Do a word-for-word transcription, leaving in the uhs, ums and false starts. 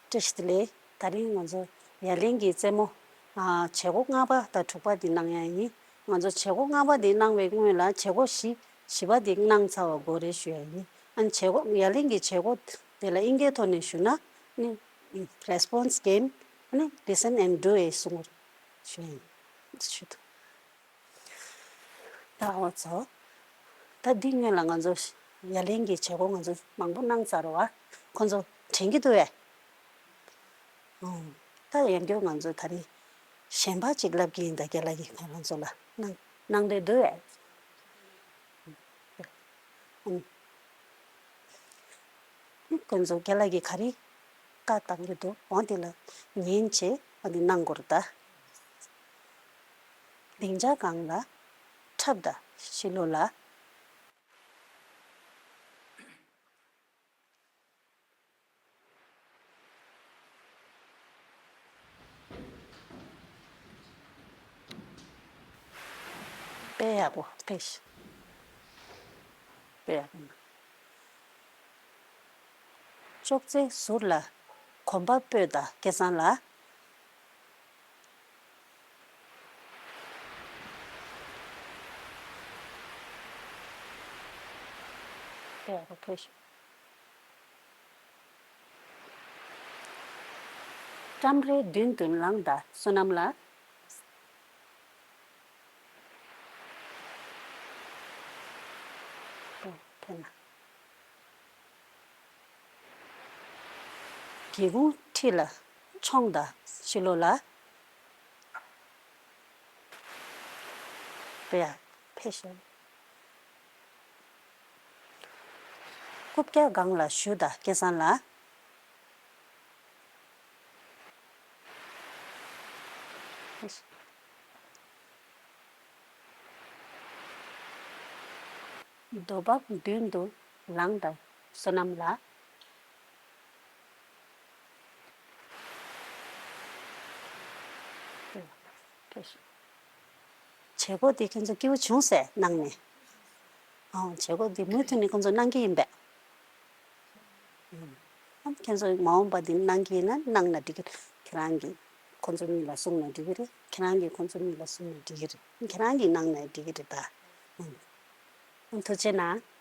བཀྲ་ཤིས་བདེ་ལེགས། ད་རིང་ང་ཚོ་ཡ་ལན་གྱི་རྩེད་མོ། ཨ། བྱེད་སྒོ་ལྔ་པ་དང་དྲུག་པ་འདི་གནང་ཡ་ཡིན། ང་ཚོ་བྱེད་སྒོ་ལྔ་པ་འདི་གནང་བའི་སྔོན་ལ་བྱེད་སྒོ་བཞི་བཞི་པ་འདི་གནང་ཚར་བ་དགོས་རེད་ཞུ་ཡ་ཡིན། ཨ་ནི་བྱེད་སྒོ་ཡ་ལན་གྱི་བྱེད་སྒོ་དེ་ལ་དབྱིན་སྐད་ཐོག་ནས་ཞུ་ན་ནི་response game ཨ་ནི་listen and do ཡི་གསུང་ཞུ་ཡ་ཡིན། ཞུ་ཐུབ། ད་འོ་ཙོ། ད་འདི་སྔོན་ལ་ང་ཚོ་ཡ་ལན་གྱི་བྱེད་སྒོ་ང་ཚོ་མང་པོ་གནང་ཚར་བ། ཁོ་ཚོ་དྲན་གྱི་འདུག་བས། ཨང་། ད་ཡང་བསྐྱར་ང་ཚོ་ད་རེས་གཞན་པ་ཅིག་ལབ་ཀྱི་ཡིན། ད་རྒན་ལགས་ཀྱིས་ཁོ་རང་ཚོ་ལ་གནང་གནང་འདོད་འདུག་བས། ཨང་། ཁོ་ཚོ་རྒན་ལགས་ཀྱིས་ག་རེ་བཀའ་བཏང་གི་འདུག་འོ་དེ་ལ་ཉན་བྱས་འོ་དེ་གནང་དགོས་རེད་ད། སྡིངས་ཆ་སྒང་ལ་ཁྲབ་དང་ཕྱི་ལོགས་ལ། དཔེ་ཡག་པོ་དཔེ་ཤ། དཔེ་ཡག་པོ། ཅོག་ཙེ་ཟུར་ལ་གོམ་པ་སྤོས་དང་སྐལ་བཟང་ལགས། དཔེ་ཡག་པོ་དཔེ་ཤ། ཀྲམ་རའི་མདུན་དུ་ལངས་དང་བསོད་ནམས་ལགས། ཕེབས་ན། སྒེའུ་ཁུང་འཁྲིས་ལ་མཆོངས་དང་ཕྱི་ལོགས་ལ། དཔེ་ཡག་ཕེབས་ཤོག་རྐུབ་བཀྱག་སྒང་ལ་བཞུགས་དང་སྐལ་བཟང་ལགས། རྡོ་བབ་མདུན་དུ་ལངས་དང་བསོད་ནམས་ལགས། བྱེད་སྒོ་འདི་ཁྱེད་ཚོ་སྐྱིད་པོ་བྱུང་ཟེར་གནང་ནས། ཨང་། བྱེད་སྒོ་འདི་མུ་མཐུད་ནས་ཁོང་ཚོ་གནང་གི་ཡིན་པས། ཨང་། ཁྱེད་ཚོ་མ་འོངས་པ་འདི་གནང་གི་ཡིན་ན་གནང་ན་འགྲིག་གི་རེད། ཁྱེད་རང་གིས་ཁོང་ཚོ་གཉིས་ལ་གསུངས་ན་འགྲིག་གི་རེད། ཁྱེད་རང་གིས་ཁོང་ཚོ་གཉིས་ལ་གསུངས་ན་འགྲིག་གི་རེད། ཁྱེད་རང་གིས་གནང་ན་འགྲིག་གི་རེད་ད། ཨང་། ཐུགས་རྗེ་གནང་།